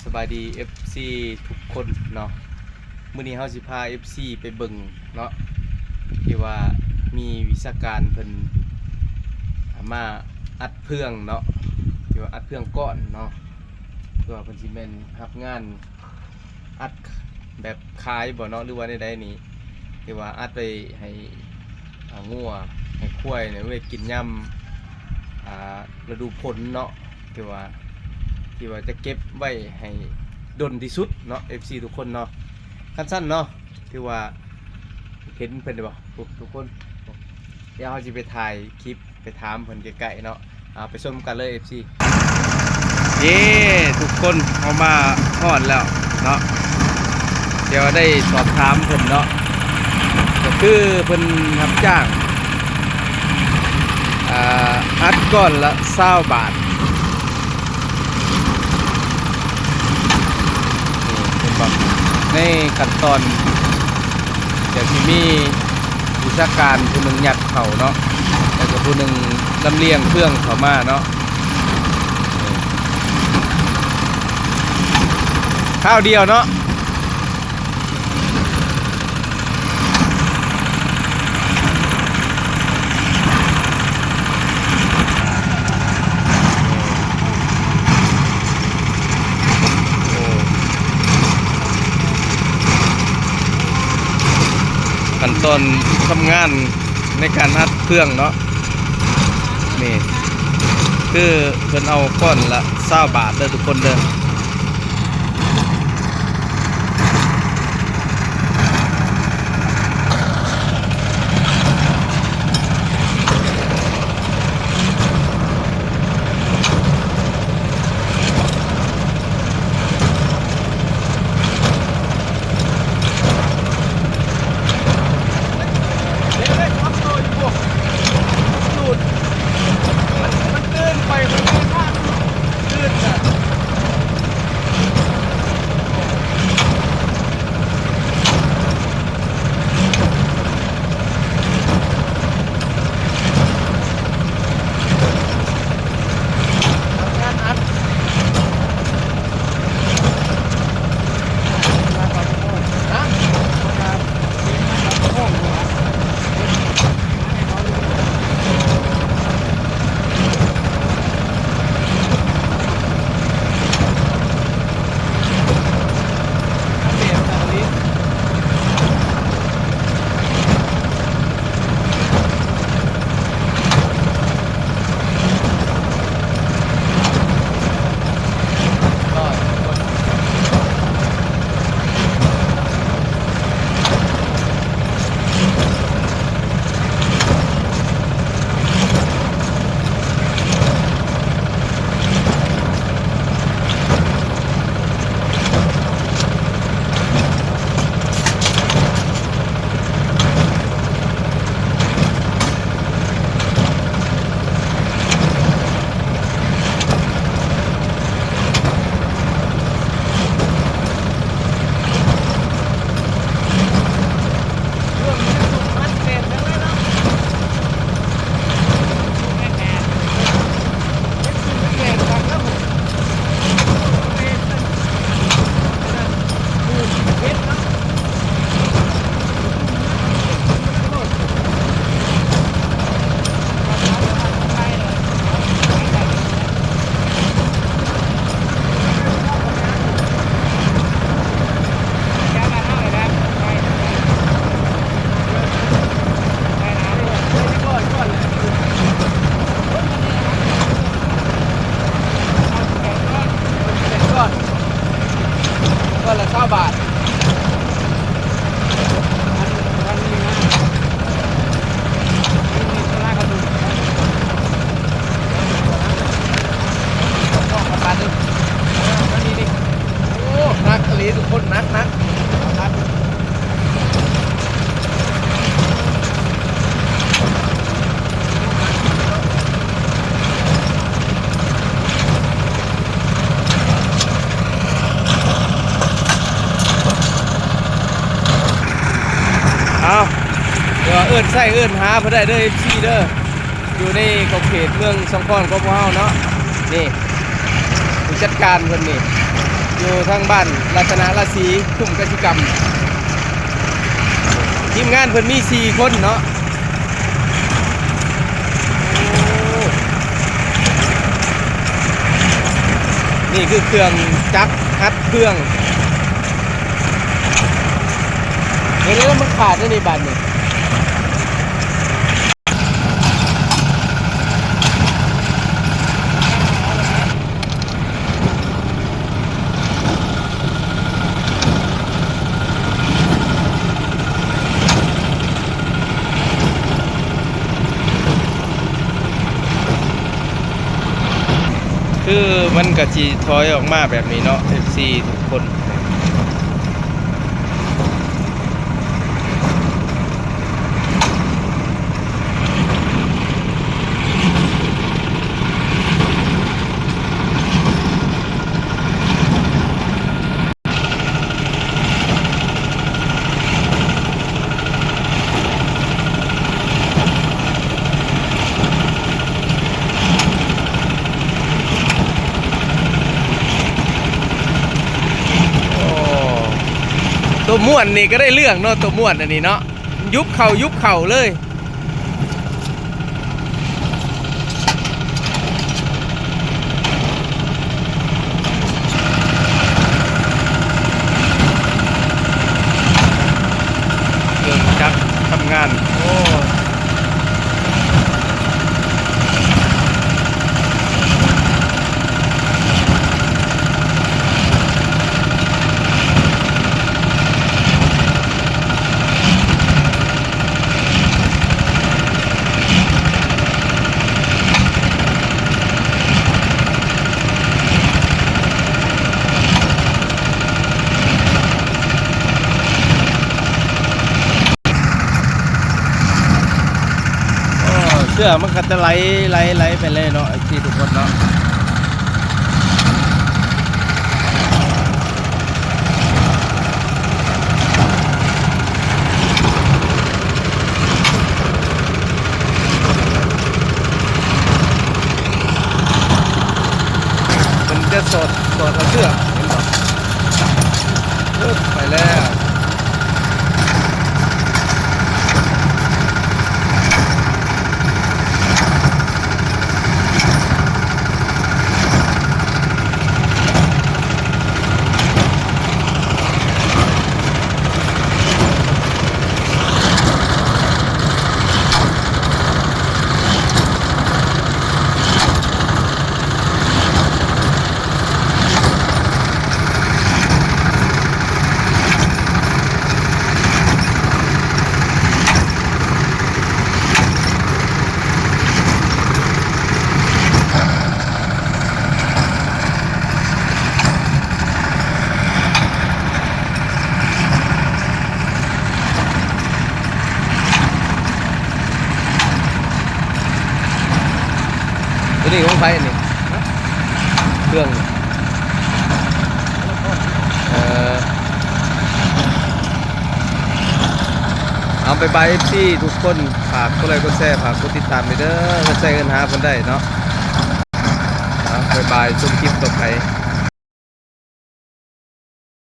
ສະບາຍດີ ເອັຟຊີ ທຸກຄົນເນາະ, ມື້ນີ້ເຮົາຊິພາ ເອັຟຊີ ໄປເບິ່ງເນາະ ທີ່ວ່າມີວິຊາການເພິ່ນມາອັດເຟືອງເນາະ ທີ່ວ່າອັດເຟືອງກ້ອນເນາະ ຄືວ່າເພິ່ນຊິແມ່ນຮັບງານ ອັດແບບຂາຍບໍ່ເນາະ ຫຼືວ່າແນວໃດນີ້ ທີ່ວ່າອັດໄວ້ໃຫ້ ອ່າ ງົວໃຫ້ຄວາຍນີ້ໄວ້ກິນຍາມ ອ່າ ລະດູຝົນເນາະ ທີ່ວ່າ ທີ່ວ່າຈະເກັບໄວ້ໃຫ້ດົນທີ່ສຸດເນາະ ເອັຟຊີ ທຸກຄົນເນາະ. ຄັນຊັ້ນເນາະ ຖືວ່າເຫັນເພິ່ນແລ້ວບໍ່ ທຸກຄົນ? ດຽວເຮົາຊິໄປຖ່າຍຄລິບ ໄປຖາມເພິ່ນໃກ້ໆເນາະ. ເອົາ ໄປຊົມກັນເລີຍ ເອັຟຊີ. ເຢ້ ທຸກຄົນ ເຮົາມາຮອດແລ້ວເນາະ, ດຽວໄດ້ສອບຖາມເພິ່ນເນາະ ກໍຄືເພິ່ນຮັບຈ້າງ ອ່າ ອັດກ້ອນລະຊາວບາດ. ນີ້ເຫັນບໍ່ ໃນຂັ້ນຕອນ ກໍຊິມີວິຊາການຜູ້ໜຶ່ງຍັດເຂົ້າເນາະ ແລ້ວກໍຜູ້ໜຶ່ງລຳລຽງເຟືອງເຂົ້າມາເນາະ ນີ້ ຄາວດຽວເນາະ. ຂັ້ນຕອນທຳງານໃນການອັດເຟືອງເນາະ ນີ້ ຄືເພິ່ນເອົາກ້ອນລະຊາວບາດເດີທຸກຄົນເດີ. ກ້ອນລະຊາວບາດ. ໂອ້ ໜັກອີ່ຫຼີທຸກຄົນ ໜັກໆ. ເອົາ ດຽວເອີ້ນໃຊ້ເອີ້ນຫາເພິ່ນໄດ້ເດີ ເອັຟຊີ ເດີ. ຢູ່ໃນຂອບເຂດເມືອງສອງຄອນຂອງພວກເຮົາເນາະ. ນີ້ ຜູ້ຈັດການເພິ່ນນີ້ ວິ ຢູ່ທາງບ້ານລັດຕະນະລາສີ ຄຸ້ມກະສິກຳ ທີມງານເພິ່ນມີສີ່ຄົນເນາະ. ໂອ້ ນີ້ຄືເຄື່ອງຈັກຫັດເຄື່ອງ ເບິ່ງແລ້ວມັນຂາດແລ້ວນີ້ບາດນີ້. ຄືມັນກະຊິຖອຍອອກມາແບບນີ້ເນາະ ເອັຟຊີທຸກຄົນ. ໂອ້ ຕົວມ້ວນນີ້ກະໄດ້ເລື່ອງເນາະ ຕົວມ້ວນອັນນີ້ເນາະ ຍຸບເຂົ້າ ຍຸບເຂົ້າເລີຍ. ເຄື່ອງຈັກທຳງານ ໂອ້. ໂອ້ ເຊືອກມັນກະຈະໄຫຼ ໄຫຼ ໄຫຼໄປເລີຍເນາະ ເອັຟຊີທຸກຄົນເນາະ. ເພິ່ນຈະສອດ ສອດເອົາເຊືອກ ເຫັນບໍ່? ເອີ ໄປແລ້ວ. ໂຕນີ້ຂອງໃຜອັນນີ້? ເຄື່ອງ ເອີ ເອົາ ບາຍບາຍ ເອັຟຊີທຸກຄົນ ຝາກກົດໄລກົດແຊ ຝາກກົດຕິດຕາມເດີ ເດີ ເພື່ອໃຊ້ເອີ້ນຫາເພິ່ນໄດ້ເນາະ. ເອົາ ບາຍບາຍ ຊົມຄລິບຕໍ່ໄປ.